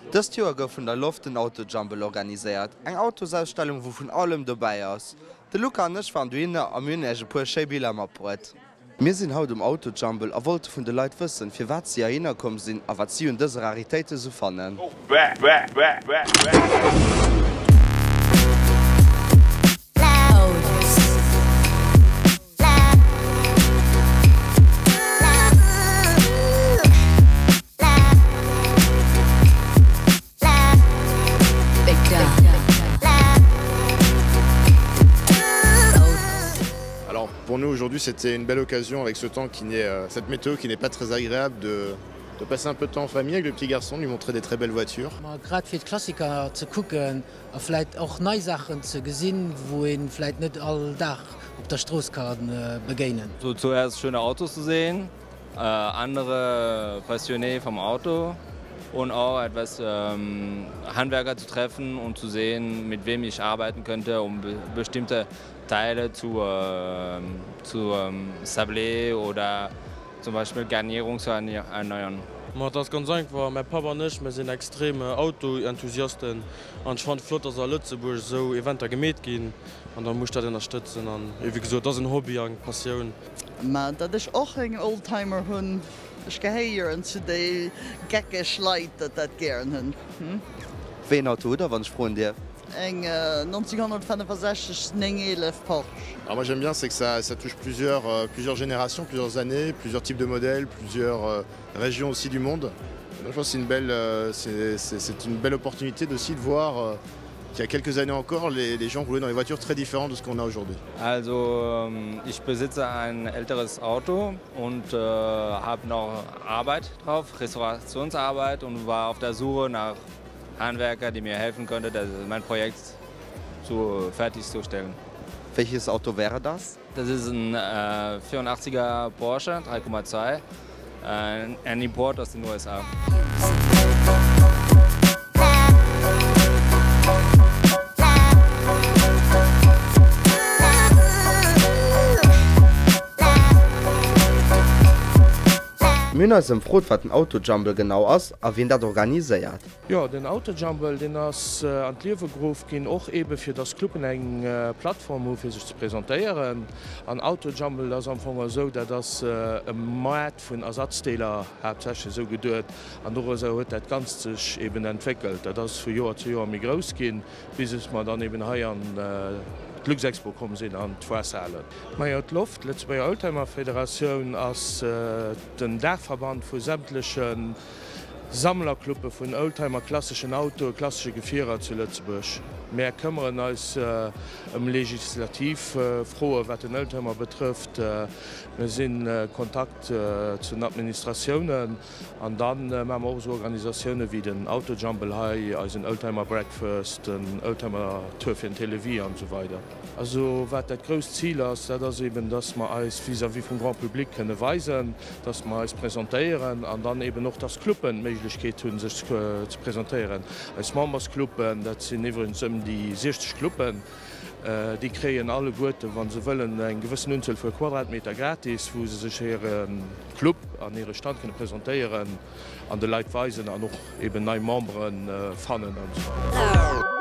Dëst Joer gouf vun der Loft den Autojumble organiséiert, eng Autosausstellung wou vun allem dobäi ass. De Luca an ech waren dohinner a mir hunn äech e puer schéi Biller matbruet. Mir sinn haut um Autojumble a wollte vun de Leit wëssen, firwat si heihinner komm sinn a wat si un dëse Raritéite sou fannen. Alors pour nous aujourd'hui c'était une belle occasion avec ce temps qui n'est euh, cette météo qui n'est pas très agréable de de passer un peu de temps en famille avec le petit garçon, lui montrer des très belles voitures. Ma grad fir d'Klassiker ze kucken a vläit och nei Saachen ze gesinn, wou ee vläit net all Dag op der Strooss ka begéinen. So zuerst schöne Autos zu sehen, andere Passionné vom Auto und auch etwas Handwerker zu treffen und zu sehen, mit wem ich arbeiten könnte, um bestimmte Teile zu zu sabler oder zum Beispiel Garnierung zu erneuern. Ma et ass ganz einfach, mäi Papp an ech, mir sinn extrem Auto-Enthusiasten an ech fannen et flott, dass a Lëtzebuerg esou Eventer gemeet ginn an da muss ech dat ënnerstëtzen an wéi gesot, et ass en Hobby an eng Passioun. Mä datt ech och en Oldtimer hunn, ech gehéieren zu de geckeg Leit, dat dat gären hunn. Wéi een Auto hutt der, wann ech froen dierf? Eng 1965 911 Porsche. Alors moi j'aime bien c'est que ça ça touche plusieurs plusieurs générations, plusieurs années, plusieurs types de modèles, plusieurs régions aussi du monde. Donc je pense c'est une belle c'est c'est une belle opportunité d'aussi de voir qu'il y a quelques années encore les les gens roulaient dans des voitures très différentes de ce qu'on a aujourd'hui. Also ich besitze ein älteres Auto und habe noch Arbeit drauf, Restaurationsarbeit und war auf der Suche nach Handwerker, die mir helfen könnte, mein Projekt zu fertigzustellen. Welches Auto wäre das? Das ist ein äh, 84er Porsche 3,2, äh, ein Import aus den USA. Mir hunn eis ëmfrot, wat den Autojumble genau ass a wien dat organiséiert. Jo, den Autojumble, deen ass an d'Liewe geruff ginn, och eebe fir dass d'Cluben eng Plattform hu fir sech ze presentéieren. An Autojumble ass am Fong esou, dat ass e Moart vun Ersatzdeeler haaptsächlech esou geduet. An dorausser huet dat Ganzt sech eeben entwéckelt. Dat ass vu Joer zu Joer méi grouss ginn, bis es mer dann eeben hei an d'Luxexpo komm sinn, an d'Foireshalen. Majo, d'LOFT, d'Lëtzebuerger Oldtimer-Federatioun, ass den Daachverband vu sämtleche Sammlerclubbe vun Oldtimer, klasseschen Autoen, klassesche Gefierer zu Lëtzebuerg. Mär këmmeren eis ëm legislativ Froen, wat den Oldtimer betrëfft. Mir sinn Kontakt zu den Administratiounen an da maache mer och esou Organisatioune wéi den Autojumble hei, eisen Oldtimer Breakfast, den Oldtimer Tour fir den Télévie an esou weider. Also wat dat grousst Zil ass, dat ass eben, dass mer eis vis-à-vis vum Grand public kënne weisen, dass mer eis presentéieren an dann eben och, dass d'Cluben d'Méiglechkeet hunn, sech ze presentéieren. Eis Memberscluben, dat sinn iwwregens ëm déi 60 Cluben, déi kréien alleguerten, wa se wëllen, eng gewëssen Unzuel vu Quadratmeter gratis, wou se sech hire Club an hire Stand kënne presentéieren an de Leit weisen an och eben nei Membere fannen an esou weider.